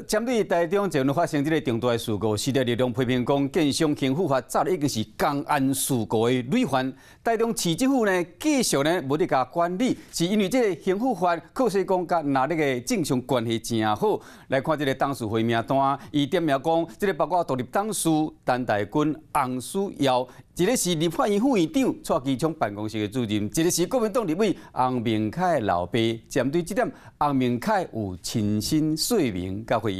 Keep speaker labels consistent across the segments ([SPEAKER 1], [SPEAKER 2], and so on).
[SPEAKER 1] 針對台中前日發生這个重大的事故，時代力量批評講，建商興富發早已經是工安事故的累犯。台中市政府呢，繼續呢無咧共管理，是因為這个興富發靠勢講佮藍綠的政商關係誠好。來看這个董事會名單，伊點名講，這个包括獨立董事陳大軍、洪思堯，一个是立法院副院長蔡其昌辦公室的主任，一个是國民黨立委洪明凱老爸。針對這點，洪明凱有親身說明佮回應。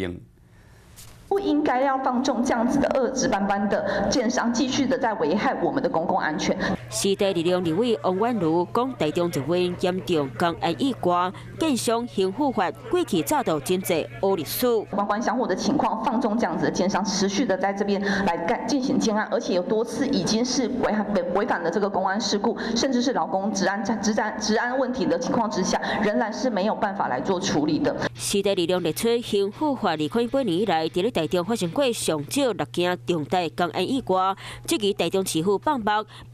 [SPEAKER 2] 不應該要放縱這樣子的惡質斑斑的建商繼續的在危害我們的公共安全。
[SPEAKER 3] 時代力量立委王婉如講，台中捷運嚴重工安意外，建商興富發過去早就真濟烏歷史。
[SPEAKER 2] 官官相護的情況，放縱這樣子的建商持續的在這邊來幹進行建案，而且有多次已經是違反了這個工安事故，甚至是勞工職安、職安、職安問題的情況之下，仍然是沒有辦法來做處理的。
[SPEAKER 3] 時代力量列出興富發2018年以來，佇咧台中發生過上少六件重大工安意外，質疑台中市府放目，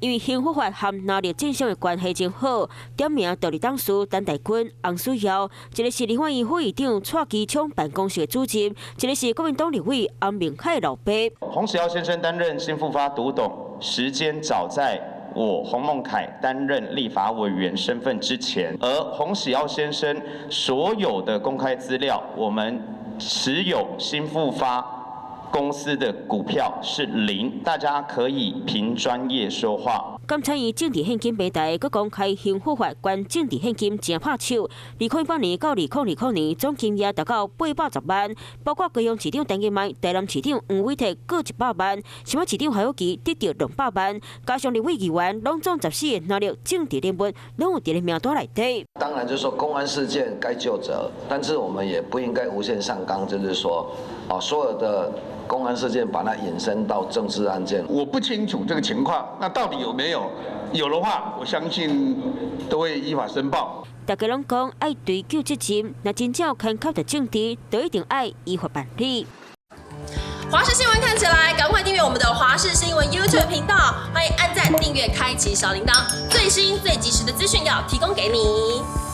[SPEAKER 3] 因為興富發和藍綠政商的關係真好，點名獨立董事陳大軍、洪思堯，一个是立法院副院長蔡其昌辦公室的主任，一个是國民黨立委洪明凱老爸。
[SPEAKER 4] 洪思堯先生擔任興富發獨董時間早在我洪孟楷擔任立法委員身份之前，而洪思堯先生所有的公開資料，我們持有興富發公司的股票是零，大家可以憑專業說話。
[SPEAKER 3] 監察院政治獻金平台，閣公開興富發捐政治獻金誠拍手。2018年到2020年，總金額達到810萬，包括高雄市長陳其邁、台南市長黃偉哲各100萬，新北市長侯友宜得著200萬，加上立委議員，攏總14个藍綠政治人物，攏有佇咧名單內底。
[SPEAKER 5] 當然，就是說工安事件該究責，但是我們也不應該無限上綱，就是說，啊，所有的工安事件把它引申到政治案件。
[SPEAKER 6] 我不清楚這個情況，那到底有沒有？有的話，我相信都會依法申報。
[SPEAKER 3] 大家攏講愛追究責任，若真正有牽涉著政治，就一定愛依法辦理。
[SPEAKER 7] 華視新聞看起來，趕快訂閱我們的華視新聞 YouTube 頻道，歡迎按讚、訂閱、開啟小鈴鐺，最新最及時的資訊要提供給你。